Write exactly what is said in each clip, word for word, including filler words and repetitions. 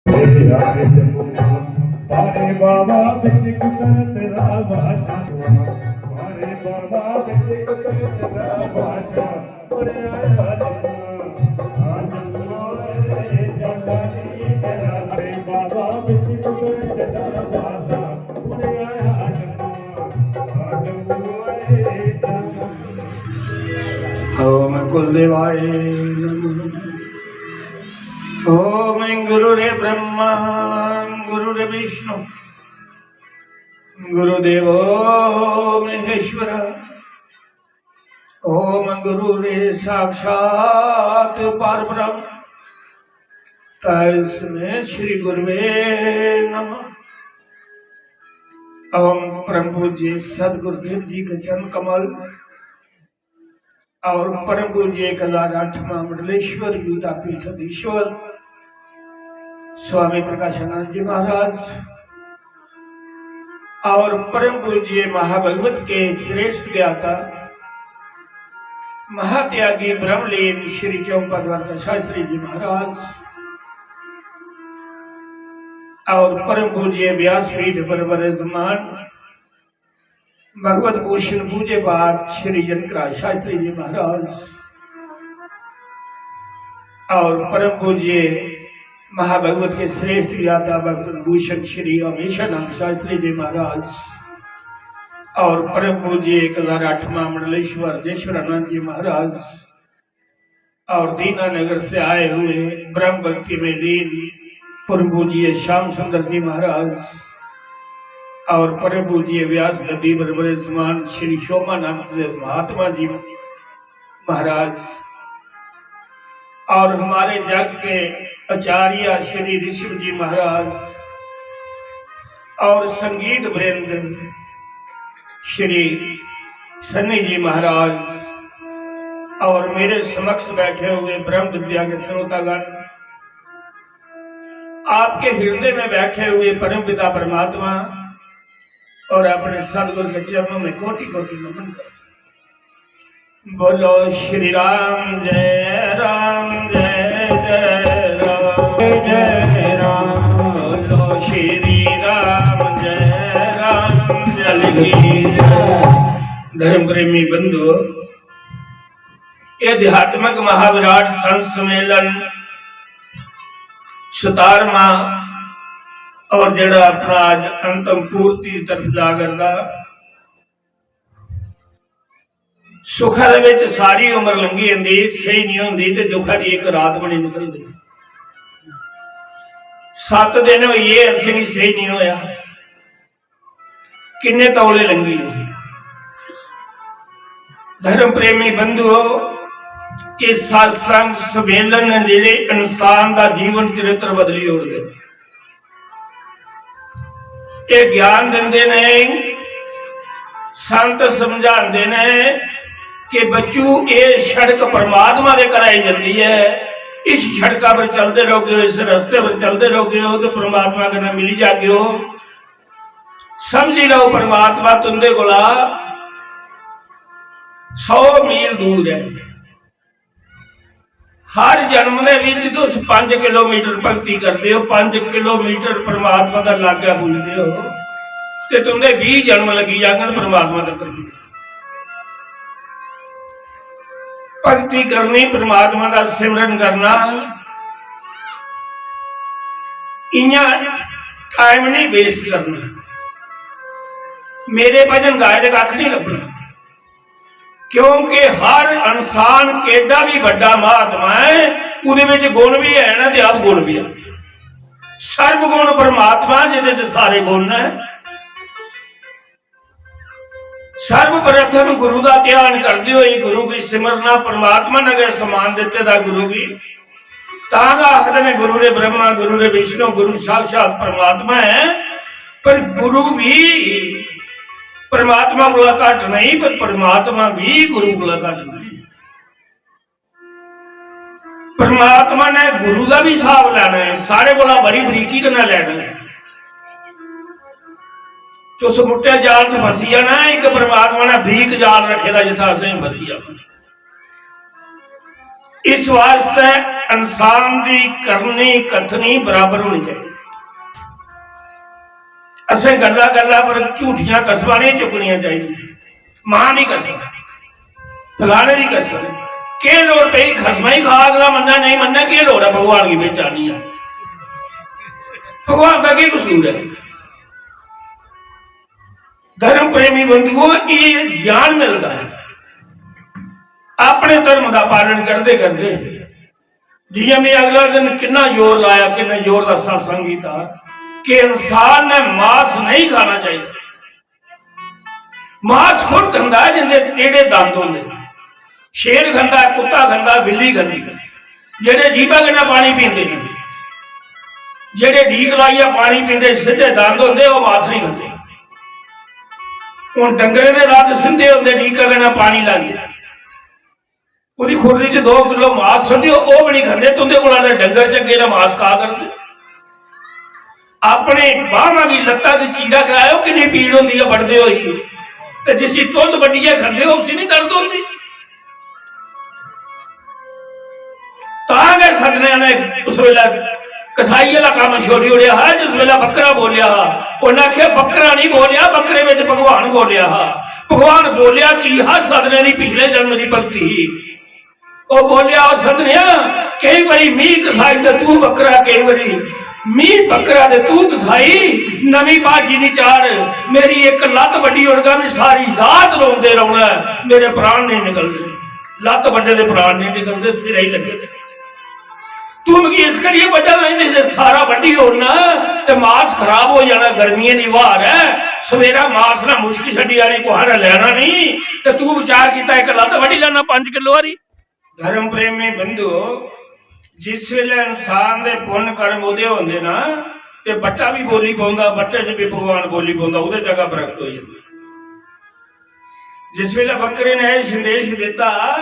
तेरा इश्क मुल्ला, मारे बाबा बिच कुदरत दा भाषा, मारे बाबा बिच कुदरत दा भाषा, उड़े आया जम्मा, आ जम्मा, ए जम्मा जी तेरा, मारे बाबा बिच कुदरत दा भाषा, उड़े आया जम्मा, आ जम्मा, ए जम्मा। ओम कुलदेवाय नमः। ओम गुरुरे ब्रह्मा, गुरुरे विष्णु, गुरुदेवो महेश्वर, ओम गुरुरे साक्षात परब्रह्म, तस्मै श्री गुरुवे नमः। ओम परम पूज्य सदगुरुदेव जी के चरण कमल और परम पूज्य एक हजार आठवां मंडलेश्वर युवता पीठ अधीश्वर स्वामी प्रकाशानंद जी महाराज और परम पूज्य महाभगवत के श्रेष्ठ ज्ञाता महात्यागी ब्रह्मलीन श्री चौपदवर्त शास्त्री जी महाराज और परम पूज्य व्यासपीठ पर विराजमान भगवत भूषण पूज्य पाठ श्री जनकराज शास्त्री जी महाराज और परम पूज्य महाभगवत के श्रेष्ठ ज्ञाता भगवत भूषण श्री अमीशानंद शास्त्री जी महाराज और परम पूज्य एक हजार आठवां मंडलेश्वर जयेश्वरानंद जी महाराज और दीनानगर से आए हुए ब्रह्म भक्ति में लीन परम पूज्य श्याम सुंदर जी महाराज और परम पूज्य व्यास गद्दी पर विराजमान श्री शोभानंद महात्मा जी महाराज और हमारे जग के आचार्य श्री ऋषभ जी महाराज और संगीत वृंद श्री सन्नी जी महाराज और मेरे समक्ष बैठे हुए ब्रह्म विद्या के श्रोतागण, आपके हृदय में बैठे हुए परम पिता परमात्मा और अपने सदगुरु के चरणों में कोटि कोटि नमन करता हूं। बोलो श्री राम जय राम जय जय राम जय राम। बोलो श्री राम जय राम जय की जय। धर्म प्रेमी बंधु, ये आध्यात्मिक महाविराट संत सम्मेलन सतारवां और जेड़ा अपना आज अंतम पूर्ति तरफ जा करदा सुखा दे विच सारी उम्र लंघी जंदी, सही नहीं होंदी ते दुखा दी इक रात बनी निकलदी। सत्त दिन होई गे असेंगी सही नहीं होया, किन्ने तौले लंघी गे। धर्म प्रेमी बंधुओ, ये सत्संग सम्मेलन ने जेड़े इंसान दा जीवन चरित्र बदली ओड़दे। ये ज्ञान दिंदे ने, संत समझांदे ने कि बच्चू, ये सड़क परमात्मा दे घरा ही जंदी है। इस सड़का पर चलदे रहोगे, इस रस्ते पर चलदे रहोगे हो तो परमात्मा कन्नै मिली जागे हो। समझी लैओ, परमात्मा तुंदे कोला सौ मील दूर है। हर जन्म दे विच तुस पंज किलोमीटर भक्ति करदे हो, पंज किलोमीटर परमात्मा दा लागै पुजदे हो, ते तुंदे बीह जन्म लग्गी जाङन परमात्मा तक पुजदे। भक्ति करनी, परमात्मा दा सिमरन करना, इयां टाइम नहीं वेस्ट करना। मेरे भजन गाए दे कक्ख नहीं लब्भना। क्योंकि हर इंसान केडा भी बड़ा महात्मा है, उहदे विच गुण भी है ना ते अवगुण भी है। सर्वगुण परमात्मा जिहदे च सारे गुण ने। सर्वप्रथम गुरु का ध्यान करते हुए गुरु की सिमरना, परमात्मा ने अगर सम्मान दिते दा गुरु की, तां गै आखदे ने गुरु रे ब्रह्मा, गुरु रे विष्णु, गुरु साक्षात परमात्मा है। पर गुरु भी परमात्मा कोला घट नहीं, पर परमात्मा भी गुरु कोला घट नहीं। परमात्मा ने गुरु का भी हिसाब लेना है, सारे कोला बड़ी बरीकी कन्नै लेना है। तुस मुट्टे जाल च फसी जाना है, इक परमात्मा ने बरीक जाल रखे दा जित्थै असें फसी जाना। इस वास्तै इंसान दी करनी कथनी बराबर होनी चाहिदी। असें गल्ला गल्ला पर झूठियां कसमां नेईं चुक्कनियां चाहिदियां। मां दी कसम, फलाने दी कसम, केह् लोड़ पेई? खसमा ही खा, अगला मन्नै नेईं मन्नै, केह् लोड़ ऐ भगवान गी बिच आनियै? भगवान दा केह् कसूर ऐ? धर्म प्रेमी बंधुओ, ये ज्ञान मिलता है अपने धर्म का पालन करते करते। जियां मैं अगला दिन किन्ना जोर लाया, किन्ना जोर का सत्संग किया कि इंसान ने मांस नहीं खाना चाहिए। मांस खुद खंदा है जिंदे टेढ़े दंद होंदे। शेर खंदा है, कुत्ता खंदा, बिल्ली खंदी है। जेड़े जीभा कन्नै पानी पींदे ने, जेड़े डीक लाइयै पानी पींदे, सिद्धे दंद होंदे, ओह् मांस नहीं खंदे। हून डंगरें दे दंद सिद्धे होंदे, डीका कन्नै पानी लांदे। ओह्दी खुरली च दो किलो मांस सुट्टी, ओह् भी नहीं खंदे। तुंदे कोला ते डंगर चंगे ने मांस खा करदे। अपने बाहवां गी, लत्ता दी चीरा करायो, किन्नी पीड़ होंदी है बड्डदे होई। ते जिसी तुस बड्डियै खंदे हो, उसी नहीं दर्द होंदी? तां गै सज्जनें ने उस वेले कसाई आह्ला कम्म छोड़ी ओड़ेआ हा। जिस वेले बक्करा बोलेआ हा, उन्नै आखेआ, "बक्करा नहीं बोलेआ, बक्करे बिच भगवान बोलेआ हा।" भगवान बोलेआ की हा? सज्जनें दी पिछले जन्म दी भक्ति ही। ओह् बोलेआ, "ओ सज्जनेआ, केई बारी मीं कसाई ते तू बक्करा, केई बारी मीं बक्करा ते तू कसाई, नमीं भाजी दी चाढ़, मेरी इक लत्त बड्डी ओड़गा, में सारी रात रोंदे रौहना ऐ, मेरे प्राण नहीं निकलदे।" लत्त बड्डे दे प्राण नहीं निकलदे, सिरै ही लग्गे दे। तू मिगी इस करियै बड्डा, मैं इन्ने सारा बड्डी ओड़ना ते मास खराब हो जाना, गर्मियें दी ब्हार ऐ, सवेरा मास ना मुश्क छड्डी आनी, कुसै ने लैना नहीं, ते तू विचार कीता इक लत्त बड्डी लैना पंज किलो हारी। धर्म प्रेमी बंधुओ, जिस वेले इंसान दे पुण्य कर्म उदय होंदे ना, ते बट्टा भी बोली पौंदा, बट्टे च भी भगवान बोली पौंदा, उदे जगह प्रगट हो जांदा। जिस वेले बकरे ने एह् संदेश दिता,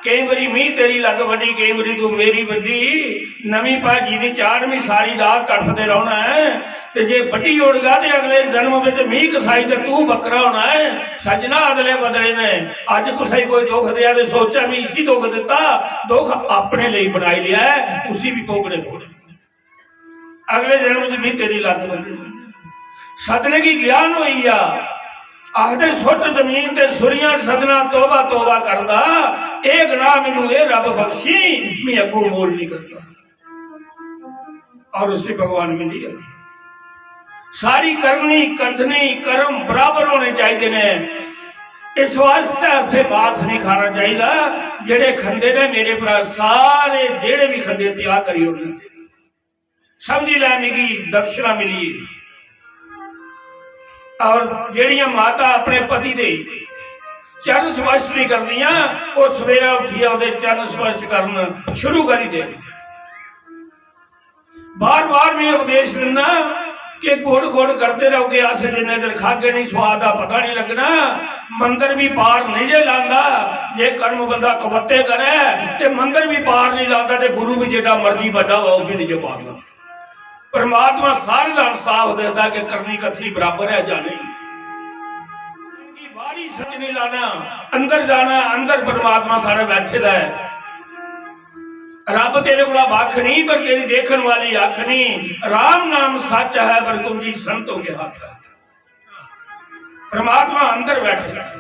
"केई बारी मी तेरी लत्त बड्डी, केई बारी तू मेरी बड्डी, नमीं भाजी दी चाढ़, मी सारी रात तड़फदे रौहना ऐ, ते जे बड्डी ओड़गा ते अगले जन्म विच मी कसाई ते तू बकरा होना ऐ।" सज्जना, अदले बदले ने, अज कुसै गी कोई दुख देआ ते सोचै, "मी इसी दुख दिता, दुख अपने लेई बनाई लेआ ऐ, उसी भी भोगने पौने।" अगले जन्म च भी तेरी लत्त बन्नी। सतने गी ज्ञान होई गया, आखदे, "सुट जमीन ते सुरियां सतना तौबा तौबा करदा, ए गुनाह मैनू ए रब बख्शी, मैं अगों मोल नहीं करता।" और उसे भगवान मिली गया। सारी करनी, कथनी, कर्म बराबर होने चाहिए ने। इस वास्ते असें मास नहीं खाना चाहिए। जेड़े खंदे ने मेरे भरा, सारे जेड़े भी खंदे, त्याग करी ओड़ना चाहिए। समझी लै, मिगी दक्षिणा मिली। और जेड़ियां माता अपने पति दे चरण स्पर्श नहीं करदियां, वो सवेरे उठियै ओदे चरण स्पर्श करन शुरू करी दे। बार बार मैं उपदेश दिंदा कि गुड़ गुड़ करते रहोगे, अस जिन्ने दिन खागे नहीं, स्वाद का पता नहीं लगना। मंदिर भी पार नहीं जे लांदा, जे कर्म बंदा कबत्ते करे ते मंदिर भी पार नहीं लांदा, ते गुरु भी जेडा मर्जी बड़ा हो, वो भी नहीं जे पार लांदा। परमात्मा सारे दा इंसाफ देता कि करनी कथनी बराबर है या नहीं। कि बाहरी सच नहीं लाना, अंदर जाना, अंदर परमात्मा साढ़े बैठे दा है। रब तेरे कोला बख नहीं, पर तेरी देखण वाली अख नहीं। राम नाम सच है, पर कुंजी संतों के हाथ है। परमात्मा अंदर बैठे दा है,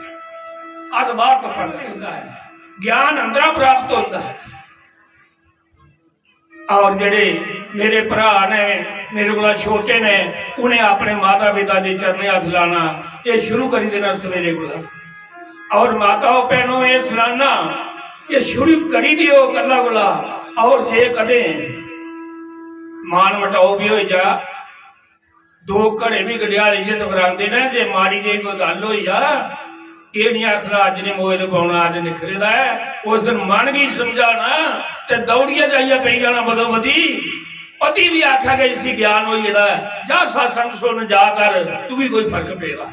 अस बाहर तो पढ़ नहीं होता है, ज्ञान अंदरा प्राप्त होता है। और जेड़े मेरे भरा ने, मेरे कोला छोटे ने, उन्हें अपने माता पिता दे चरणें हत्थ लाना, ये शुरू करी देना सवेरे कोला। और माताओ भैनों, ये सनाना कि शुरू करी दियो कल्ला कोला। और जे कदें मान मटाओ भी हो जा, दो घड़े भी गडियाले च टकरांदे ने, जे माड़ी जेही कोई गल्ल होई जा, एह् निं आखना, "अज्ज निं मोए ते पौना, अज्ज निखरे दा ऐ।" उस दिन मन गी समझाना ते दौड़ियै जाइयै पेई जाना बदोबदी। पति बी आखै कि इसी ज्ञान होई गेदा ऐ, "जा सत्संग सुन, जा कर, तुगी कोई फर्क पेदा।"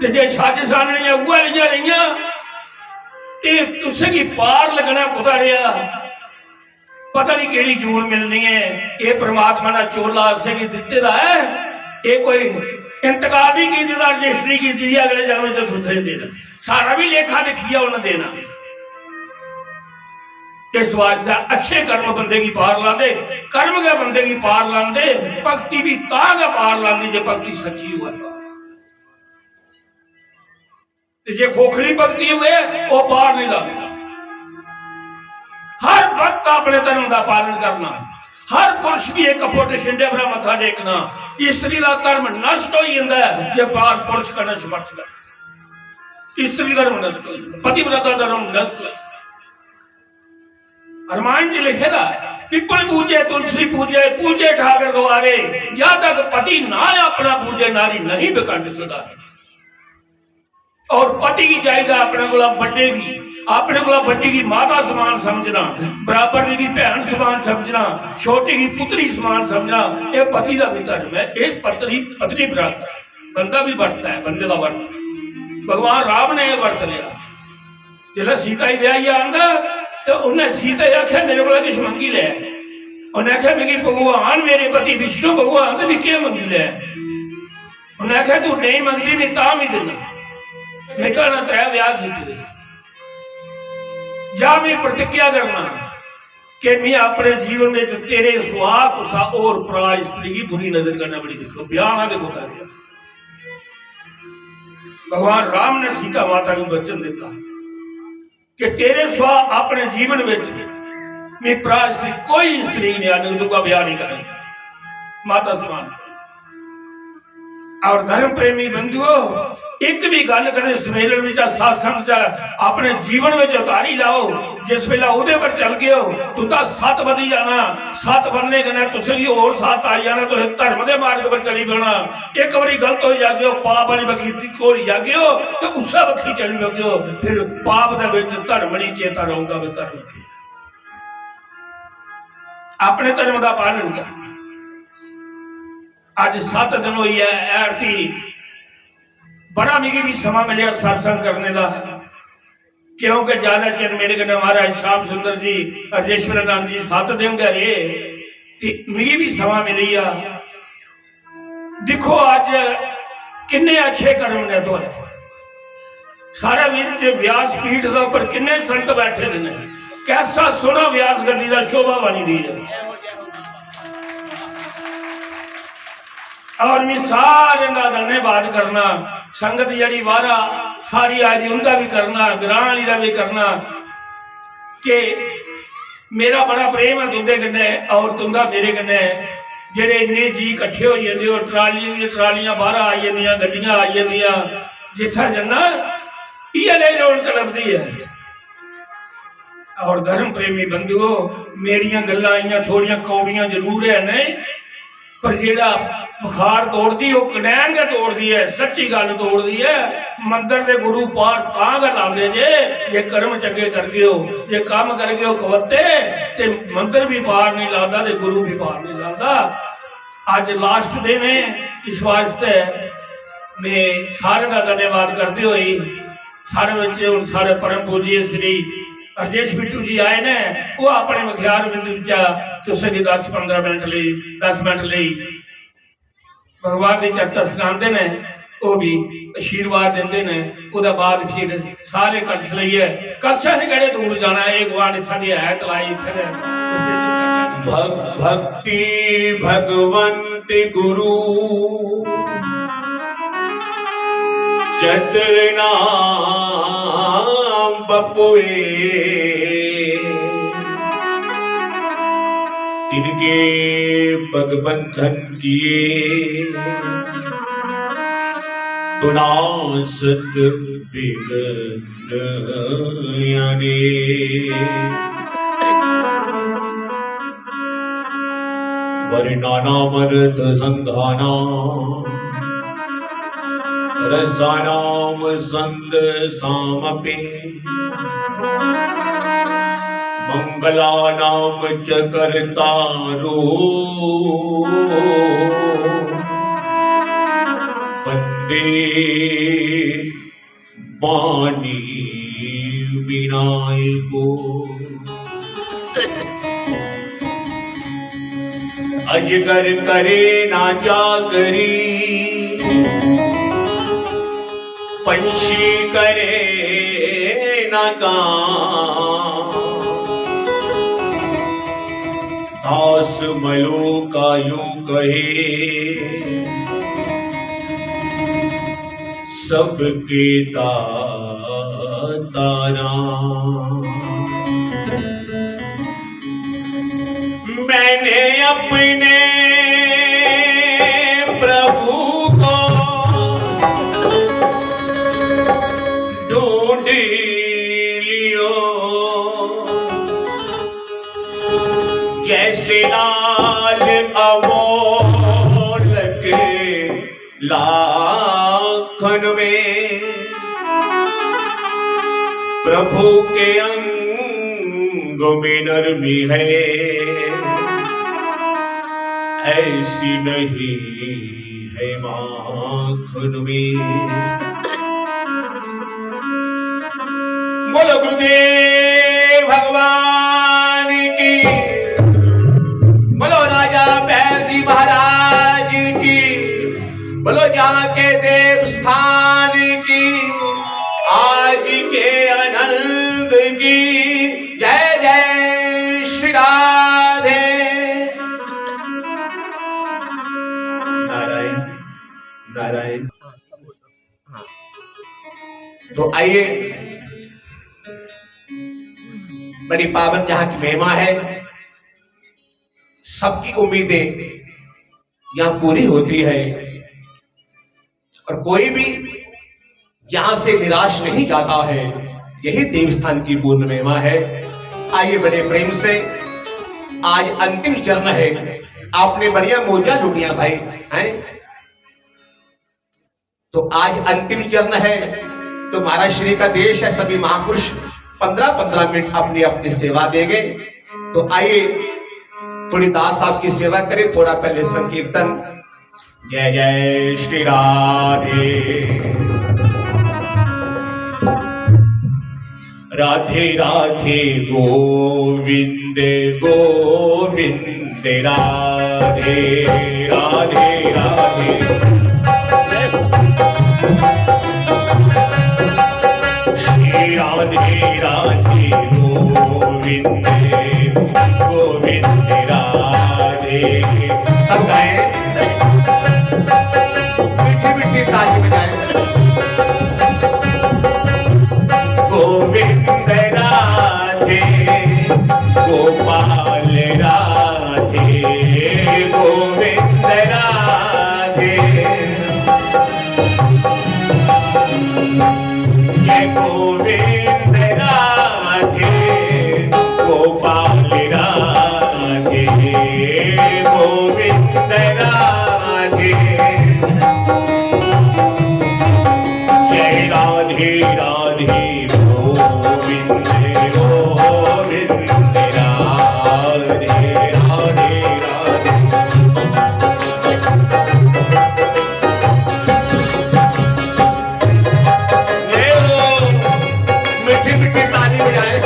ते जे सच्च साननियां उ'ऐ जेहियां रेहियां, ते तुसें गी पार लगना कुत्थै रेहा? पता नहीं केड़ी जून मिलनी है। ये परमात्मा ने चोला असेंगी दिते दा है। ये कोई इंतकाल नहीं कीते दा, रजिस्ट्री कीती दी, अगले जन्म च तुसें देना। सारा भी लेखा दिखियै उन्हें देना। इस वास्तै अच्छे कर्म बंदे गी पार लांदे, कर्म गै बंदे गी पार लांदे। भक्ति बी तां गै पार लांदी जे भक्ति सच्ची होऐ तां। ते जे खोखली भक्ति होऐ, ओह् पार नहीं लांदी। हर वक्त अपने धर्म का पालन करना, हर पुरुष की एक फुट छिंडे पर मत्था टेकना। स्त्री का धर्म नष्ट हो जाता है जे पार पुरुष कन्नै संघर्ष करना। स्त्री धर्म नष्ट हो जाता, पतिव्रता धर्म नष्ट हो जाता। रामायण च लिखे दा है, "पिपल पूजे तुलसी पूजे, पूजे ठाकर द्वारे, जब तक पति ना अपना पूजे, नारी नहीं विकंठ सुधारे।" और पति गी चाहिदा अपने कोला बड्डे गी, अपने कोला बड्डी गी माता समान समझना, बराबर दी गी भैन समान समझना, छोटी गी पुत्री समान समझना। ये पति का भी धर्म है, ये पत्नी, पत्नी व्रत है, बंदा भी व्रत है, बंदे का व्रत। भगवान राम ने यह व्रत लिया। जिसलै सीता गी ब्याहियै आंदा ते उन्नै सीता गी आखेआ, "मेरे कोला किश मंगी लै।" उन्नै आखेआ, "मिगी भगवान, मेरे पति विष्णु भगवान ते मिगी केह् मंगी लै।" उन्नै आखेआ, "तू नेईं मंगदी, में तां बी दिन्ना, में घना त्रै ब्याह कीते दे। जा में प्रतिज्ञा करना कि में अपने जीवन बिच तेरे सुआ कुसा होर परा स्त्री गी बुरी नजर कन्नै बड़ी दिक्खो, ब्याह ना दिक्खो कर।" भगवान राम ने सीता माता को वचन दिता कि तेरे सुआ अपने जीवन विच मैं परा स्त्री, कोई स्त्री नहीं आने दूंगा, ब्याह नहीं करना। माता समान से। और धर्म प्रेमी बंधुओ, एक भी गल कदे सम्मेलन विच, सत्संग च अपने जीवन विच उतारी लाओ। जिस वेले ओहदे पर चल गए हो, तुंदा सत बधी जाना। सत बनने कन्नै तुसें गी होर सत आई जाना, तुसें धर्म दे मार्ग पर चली पौना। एक बारी गलत हो जागे हो, पाप वाली बक्खी घोरी जागे हो, ते उस्सै बक्खी चली पौगे हो। फिर पाप दे विच धर्म नहीं चेता रौंदा, वे धर्म की। अपने धर्म का पालन कर। अज सत्त दिन होई ऐ, ऐरती बड़ा मिगी भी समां मिलेआ सत्संग करने दा, क्योंकि ज्यादा चिर मेरे कन्नै महाराज श्याम सुंदर जी, राजेश्वर आनंद जी सत्त दिन गै रेह्, ते मिगी भी समां मिली गेआ। दिक्खो अज किन्ने अच्छे कर्म ने थुआढ़े। साढ़े विच व्यासपीठ दे उपर किन्ने संत बैठे दे ने, कैसा सोहना व्यास गद्दी दा शोभा बनी दी है। और मैं सारे दा धन्यवाद करना, संगत जेह्ड़ी बाहरा सारी आई दी उंदा भी करना, ग्रां आह्ली दा भी करना कि मेरा बड़ा प्रेम है तुंदे कन्नै और तुंदा मेरे कन्नै। जेह्ड़े इन्ने जी इकट्ठे होई जंदे हो, ट्रालियां दियां ट्रालियां बाहर आई जंदियां, गड्डियां आई जंदियां, जित्थै जन्ना इ'यै लेई रौनक लभदी ऐ। और धर्म प्रेमी बंधुओ, मेरियां गल्लां इ'यां थोड़ियां कौड़ियां जरूर है ने, पर जेह्ड़ा बुखार तोड़दी, ओह् कनैन गै तोड़दी ऐ, सच्ची गल्ल तोड़दी ऐ। मंदर दे गुरु पार तां गै लांदे जे, जे कर्म चंगे करगे ओ, जे कम्म करगे ओ खवत्ते, ते मंदर भी पार नहीं लांदा ते गुरु भी पार नहीं लांदा। अज लास्ट दिन है, इस वास्ते मैं सारे दा धन्यवाद करदे होई साढ़े बच्चे, हुन साढ़े परम पूज्य श्री राजेश बिट्टू जी आए ने, वो अपने मखियार बिंद बिच्चा तुसें गी दस पंदरां मिनट लेई, दस मिनट लेई भगवान दी चर्चा सनांदे ने, वो भी आशीर्वाद दिंदे ने। ओह्दे बाद फिर सारे कलश लेइयै, कलश असें केह्ड़े दूर जाना, एह् गुआंढ इत्थै ते है, तलाई इत्थै गै। भग-, भक्ति भगवंत गुरु चतुर नाम बपुए, तिनके पग बंधन किए, तुनासत बिघ्न अनेक। वर्णानामर्थसंघानां रसानां छंदसामपि। मंगलानां च कर्तारो वंदे पाणि विनायको। अजगर करे ना चाकरी, पंछी करे ना काम, आस मलूका यूं कहे, सबके दाता राम। मैंने अपने प्रभु को ढूंढ लियो, जैसे लाल अमोलक लाखन में। प्रभु के अंग में नरमी है, ऐसी नहीं है माखन में। बोलो गुरुदेव भगवान की, बोलो राजा बैल जी महाराज की, बोलो जाके देव स्थान की, आज के आनंद की। जय जय श्री राधे। नारायण, नारायण। हाँ। तो आइए, बड़ी पावन जहाँ की महिमा है, सबकी उम्मीदें यहाँ पूरी होती है और कोई भी यहाँ से निराश नहीं जाता है। यही देवस्थान की पूर्ण महिमा है। आइए, बड़े प्रेम से, आज अंतिम चरण है। आपने बढ़िया मौजा लुटिया भाई, हैं? तो आज अंतिम चरण है, तो महाराज श्री का देश है, सभी महापुरुष पंद्रह पंद्रह मिनट अपनी अपनी सेवा देंगे। तो आइए, थोड़ी दास साहब की सेवा करें, थोड़ा पहले संकीर्तन। जय जय श्री राधे। राधे राधे गोविंद गोविंद, राधे राधे राधे। श्री राधे राधे गोविंद गोविंद, राधे। सब गाए, मीठी मीठी ताली बजाए। गोविंद राधे, गोपाल राधे, गोविंद राधे। जय गोविंद राधे, गोपाल राधे, गोविंद राधे। जय राधे राधे गोविंद गोविंद, राधे राधे राधे। ये लो, मीठी मीठी ताली बजाए।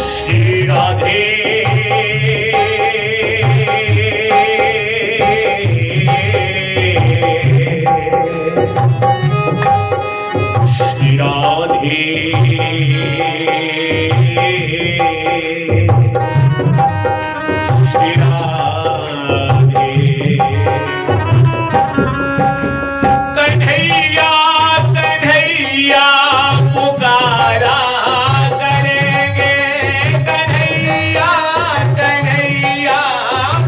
श्री राधे। श्री राधे, श्री राधे। कन्हैया, कन्हैया पुकारा करेंगे, कन्हैया, कन्हैया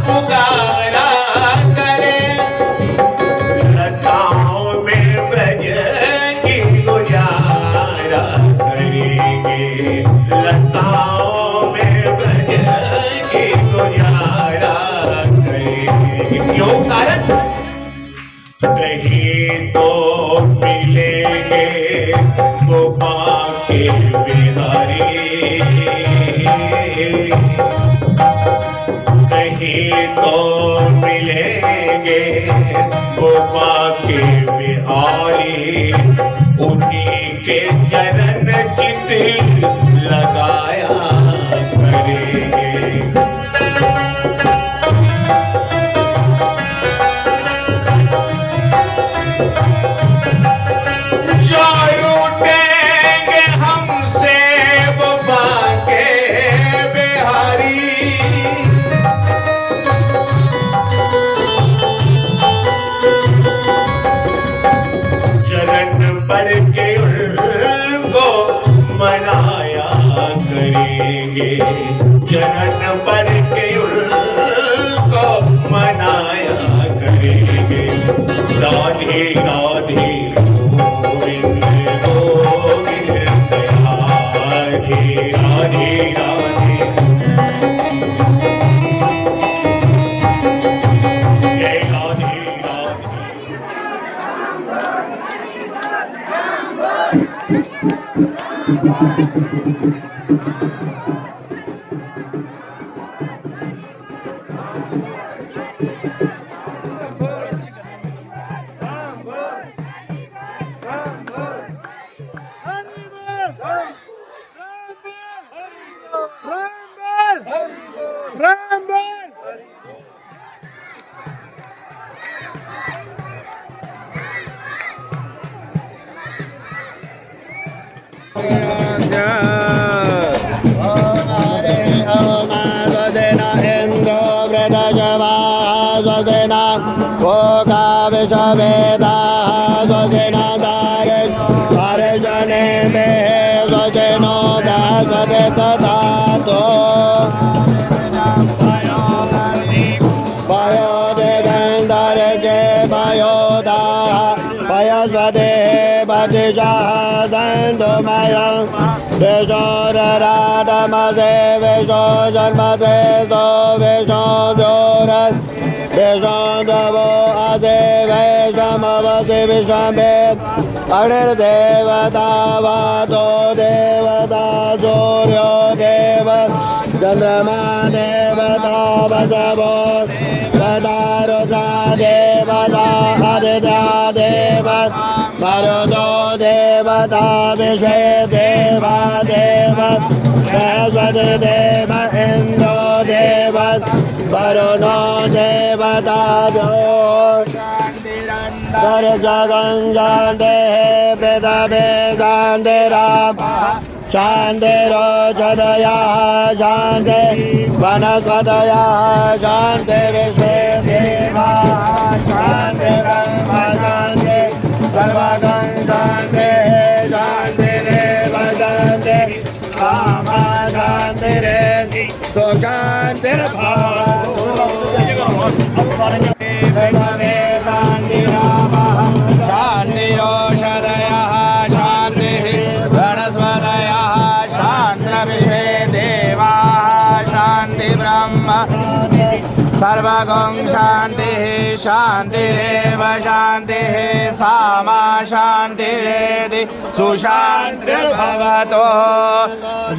पुकारा करें। लताओं में ब्रज की गुजारा करेंगे, लताओं में ब्रज की गुजारा करेंगे। क्यों कारण? कहीं तो मिलेंगे गोपा के बिहारी, कहीं तो मिलेंगे गोपा के बिहारी। उन्हीं के चरण चित लगाया करेंगे। जो रूठेंगे हमसे वो बांके बिहारी, चरण पड़ के उनको मनाया करेंगे, चरण पड़ के उनको मनाया करेंगे। राधे राधे गोविंद गोविंद, राधे राधे राधे। जय राधे राधे। भोगा विश्ववेदाः स्वस्ति न तारिषो अरिष्टनेमिः स्वस्ति नो बृहस्पतिर्दधातु। पयो देवेन्दरिक्षे पयो दाः वयस्पतिः पतिशाः सन्तु मयं विशोरराटमसे विशोषन्मसे सो विशोषोरस विषोदवो असे वैषमवसि विषमे अग्निर्देवता वातो देवता सूर्यो देव चन्द्रमा देवता वसवो देवता रुद्रा देवता आदित्या देवता मरुतो देवता विषे देवा देवता बृहस्पति देव इन्दो देवता वरुणो देवता जो शान्तिरन्तरिक्षगं शान्तिः पृथ्वी शान्तिरापः शान्तिरोषधयः शान्ति वनस्पतयः शान्ति विश्वे देवाः शान्ति ब्रह्म शान्ति सर्वगं शान्तिः शान्तिरेव शान्ति सामा शान्तिरेति सुशान्तिर्भवतु। शान्तिरोषधयः शान्तिः वनस्पतयः शान्तिर्विश्वे देवाः शान्ति ब्रह्म सर्वगं शान्तिः शान्तिरेव शान्तिः सामा शान्तिरेति सुशान्तिर्भवतु।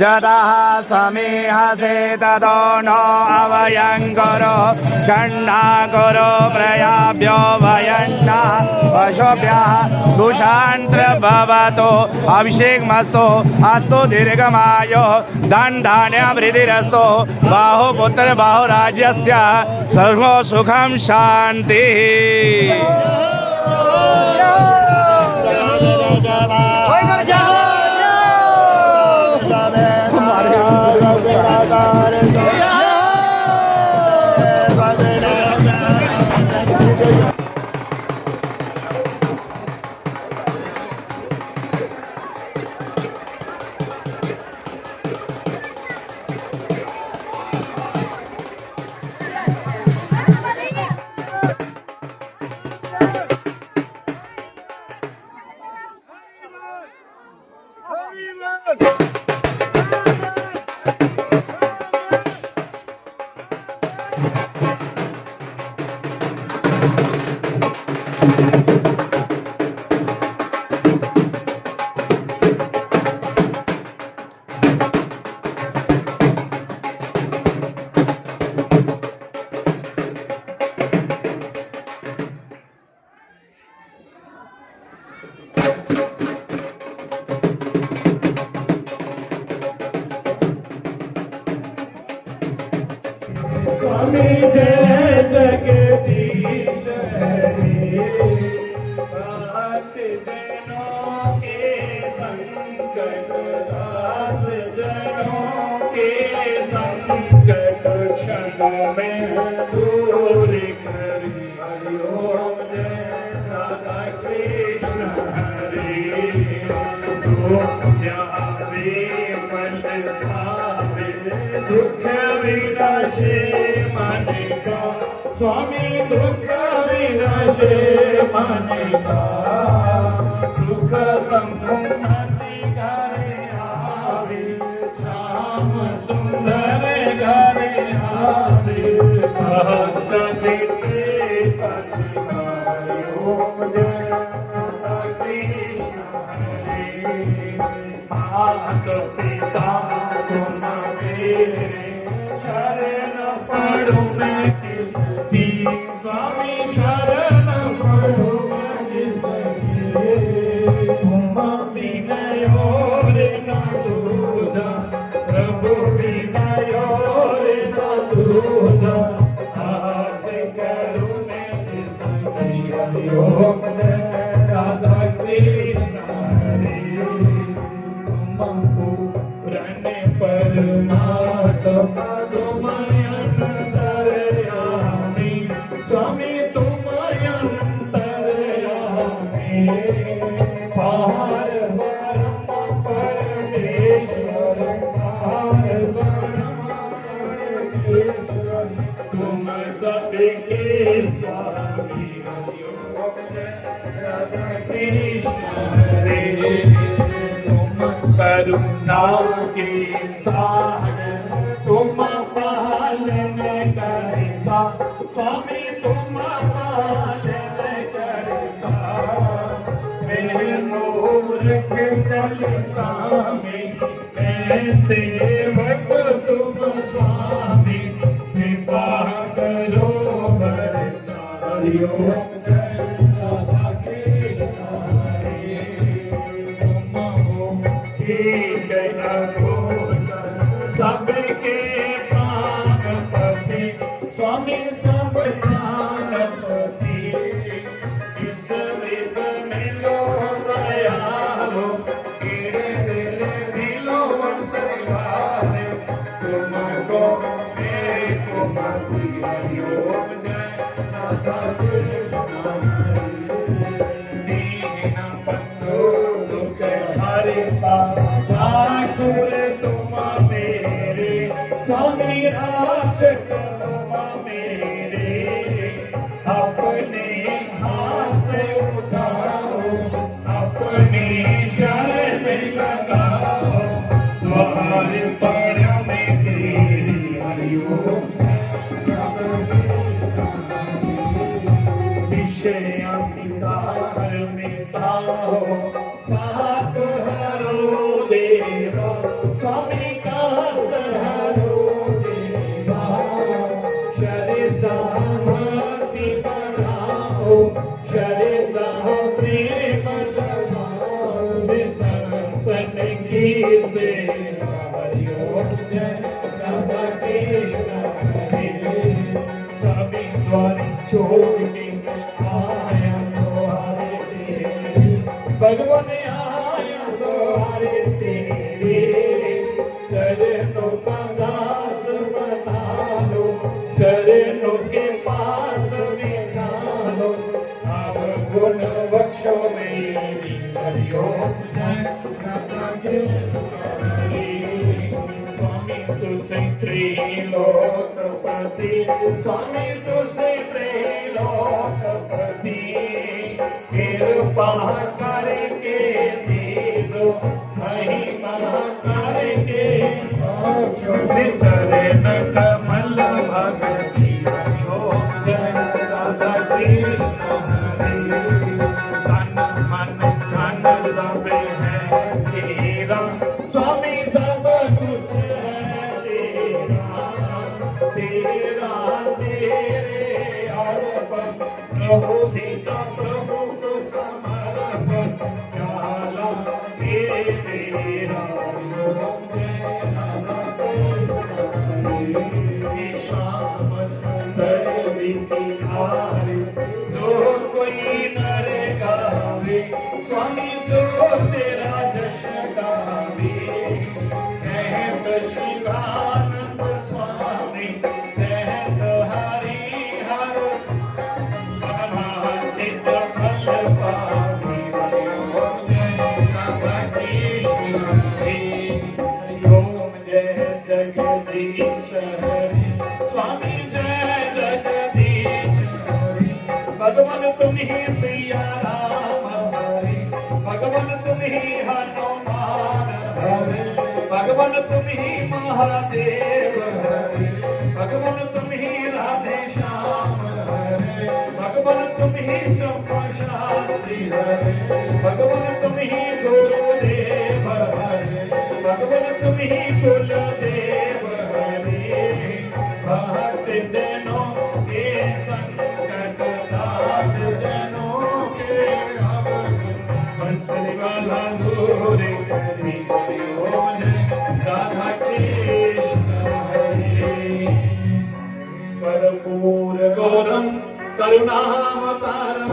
जतः समीहसे ततो नो अवयं कुरु चण्डा कुरु प्रजाभ्यो वयं नः पशुभ्यः सुशान्तिर्भवतु। अभिषेकमस्तु अस्तु दीर्घमायुः धन धान्य वृद्धिरस्तु। बहु पुत्र बहु राज्यस्य सर्व सुखम शांति। जय जगदीश हरे। रात जनों के संकट, दास जनों के संकट क्षण में दूर करी। हरि ओम जय राधा कृष्ण हरे। जो ध्यावे बल पावे, दुख विनाशे मन का। स्वामी दुख विनाशे मन का, सुख समृद्धि घर आवे, श्याम सुंदर घर आवे। अष्टमी के पति हरि ओम जय राधा कृष्ण हरे। मात पिता तुम मेरे, शरण पड़ूं मैं किसकी? स्वामी शरण पड़ूं मैं किसकी? तुम बिन और न दूजा, प्रभु बिन और न दूजा। आस करूं मैं किसकी? हरि ओम जय राधा कृष्ण हरे। तुम पूर्ण परमात्मा, तुम अंतर्यामी। स्वामी तुम अंतर्यामी। पार ब्रह्म परमेश्वर, पार ब्रह्म परमेश्वर, तुम सबके स्वामी। हरि ओम जय राधा कृष्ण हरे। तुम करुणा के सागर, तुम पालन करता, स्वामी तुम पालन करता। मैं मूर्ख जल स्वामी, मैं सेवक तुम स्वामी, कृपा करो बरता। हरि ओम जय राधा कृष्ण हरे। तुम हो एक अघोर, सबके प्राणपति, स्वामी सब प्राणपति। किस विध मिलो दयालो, किड़े दिल मिलो वंश विहारे। तुमको एक मति अयोग जय राधा कृष्ण हरे। दीन बंधु दुख हरता, ठाकुर तुम मेरे, स्वामी रक्षक तुम मेरे। अपने हाथ उठाओ, अपने शरण लगाओ, द्वार पर मैं तेरे। हरि ओम। विषय अंधकार मिटाओ, पाप हरो देवा, स्वामी काल हरो देवा। श्रद्धा भक्ति बढ़ाओ, श्रद्धा प्रेम जगाओ, संतन की सेवा। हरि ओम जय राधा कृष्ण हरे। सभी द्वार छोड़ के आया द्वारे तेरे, भगवान आया द्वारे तेरे। चरणों का दास बना लो, चरणों के पास बिठा लो। अब गुण बख्शो मेरी। हरि ओम जय राधा कृष्ण हरे। स्वामी तुझे त्रिलोकपति, स्वामी तुझे त्रिलोकपति, कृपा करके दे दो, महिमा करके दो। चरण कमल भगति। हरि ओम जय राधा कृष्ण हरे। तन मन धन सब है तेरा, स्वामी सब कुछ है तेरा, तेरा तेरे अर्पण, प्रभु जी का प्रभु को समर्पण। प्याला ये तेरा, श्याम महर्षि आनंद स्वामी, महर्षि हरि हर, महर्षि कमल पानी। हरि ओम जय जगदीश हरि, हरि ओम जय जगदीश हरि, स्वामी जय जगदीश हरि। भगवान तुम ही सिया राम हरि, भगवान तुम ही हनुमान हरि, भगवान तुम ही महादेव हरि, भगवान तुम ही राधे श्याम हरि, भगवान तुम ही चंपा शास्त्री हरि, भगवान तुम ही गुरुदेव हरि, भगवान तुम ही कुलदेव हरि। भक्त जनों के संकट, दास जनों के अवगुण, बंसरी वाला दूर करी। हरि ओम जय राधा कृष्ण हरे। कर्पूर गौरम करुणावतारम,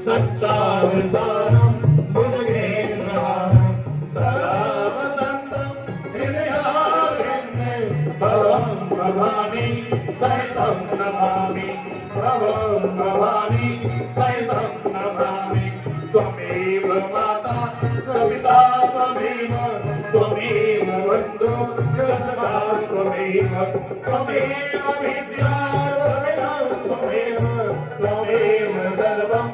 संसार सारम भुजगेन्द्रहारम, सदा वसंतम हृदयारविंदे, तम नमामि सहितं नमामि, तम नमामि सहितं नमामि। त्वमेव माता च पिता त्वमेव, त्वमेव बन्धु च सखा त्वमेव, त्वमेव विद्या द्रविणं त्वमेव, त्वमेव सर्वं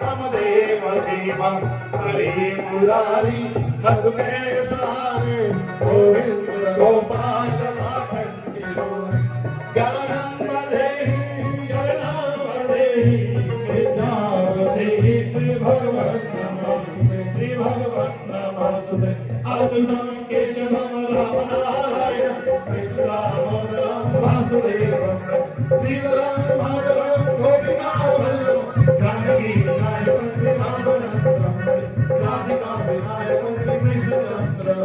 मम देव देव। हरे मुरारी हर में सहारे, गोविंद गोपाल माखन किशोर। ज्ञानम वदेहि, ज्ञानम वदेहि, विद्या वदेहि, श्री भगवन् नमोस्तुते, श्री भगवन् नमोस्तुते। अच्युतम केशवम राम नारायण, कृष्ण दामोदरम वासुदेवम, श्रीधरम माधवम गोपिका वल्लभम, जानकी नायकम श्री रामचंद्रम, राधिका विनायकम श्री कृष्ण चंद्रम।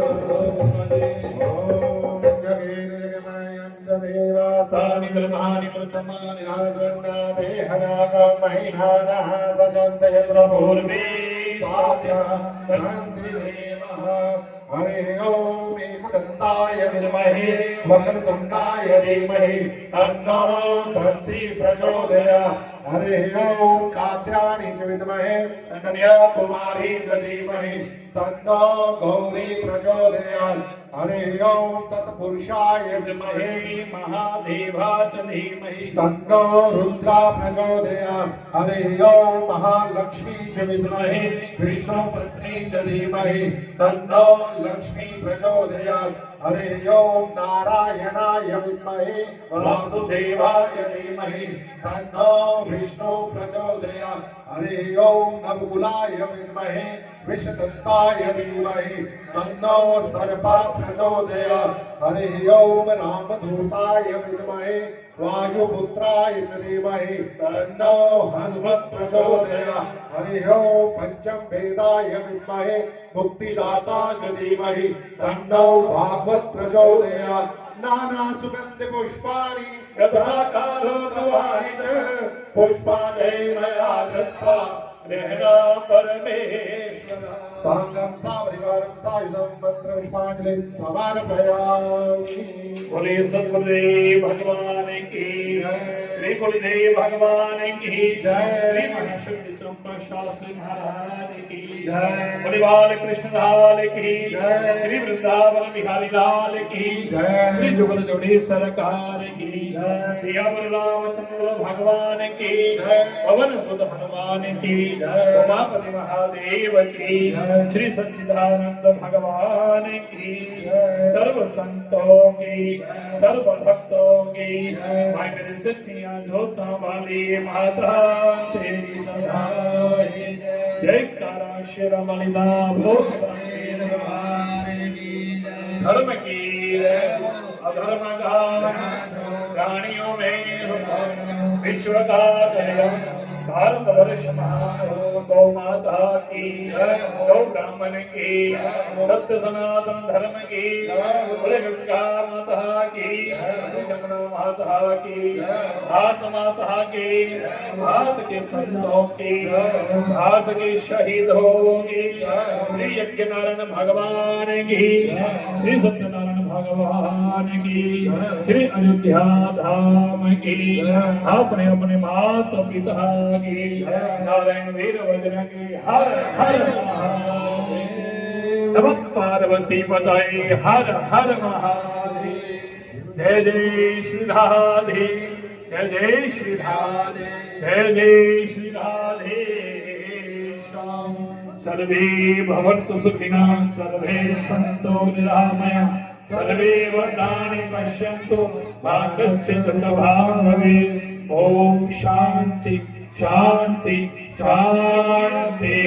ओम जगेर जगमयंत देवा सानि धर्माणि प्रथमानि आसन्ना देहनागम महिमानः सजन्त यत्र पूर्वे सात्या संति देवः। हरि ओम एकदंताय विद्महे वक्रतुंडाय धीमहि तन्नो दन्ती प्रचोदयात्। हरि ओम कात्यायनी च विद्महे कन्याकुमारी च धीमहि तन्नो गौरी प्रचोदयात्। हरि ओम तत्पुरुषाय विद्महे महादेवाय च धीमहि तन्नो रुद्रा प्रचोदयात्। हरि ओम महालक्ष्मी च विद्महे विष्णु पत्नी च धीमहि तन्नो लक्ष्मी प्रचोदयात्। हरि ओम नारायणाय विद्महे वासुदेवाय धीमहि तन्नो विष्णु प्रचोदयात्। हरि ओम नवकुलाय विद्महे विषदत्ताय धीमहि तन्नो सर्प प्रचोदयात्। हरि ओम रामदूताय विद्महे वायुपुत्राय च धीमहि तन्नो हनुमत् प्रचोदयात्। हरि ओम पंचम वेदाय विद्महे मुक्तिदाता च धीमहि तन्नो भागवत प्रचोदयात्। नाना सुगंध पुष्पाणि यथा कालो गवाणि च पुष्पाणि मया दत्ता रहना परमेश्वर। सांगम सापरिवारम सायुधम मंत्र पुष्पांजलि समर्पयामि। बोले सतगुरुदेव भगवान की, जय। श्री कुलदेव भगवान की, जय। श्री महाशक्ति चंपा शास्त्री महाराज की, जय। बोले बाल कृष्ण लाल की, जय। श्री वृंदावन बिहारी लाल की, जय। श्री जुगल जोड़ी सरकार की, जय। सियावर रामचंद्र भगवान की, जय। पवन सुत हनुमान की, जय। उमापति महादेव की, जय। श्री सच्चिदानंद भगवान की, जय। सर्व संतों की, जय। सर्व भक्तों की, जय। भाई मेरे सच्चियां जोतां वाली माता तेरी सदा जय। जयकारा श्री रमलीला भोग धर्म की अधर्म का प्राणियों में विश्व का कल्याण। भारत वर्ष महान हो, गौ माता की, गौ ब्राह्मण की, सत्य सनातन धर्म की, बोले गंगा माता की, जमुना माता की, भारत माता की, भारत के संतों की, भारत के शहीदों की, श्री यज्ञ नारायण भगवान की, श्री सत्यनारायण भगवान की, श्री अयोध्या धाम की, अपने अपने माता पिता की, नारायण वीर वज्र की। हर हर महादेव। नमः पार्वती पतये। हर हर महादेव। जय जय श्री राधे। जय जय श्री राधे। जय जय श्री राधे श्याम। सर्वे भवन्तु सुखिनः, सर्वे सन्तु निरामया, सर्वे भद्राणि पश्यन्तु, मा कश्चित् दुःखभाग् भवेत्। ओम शांति, शांति, शांति।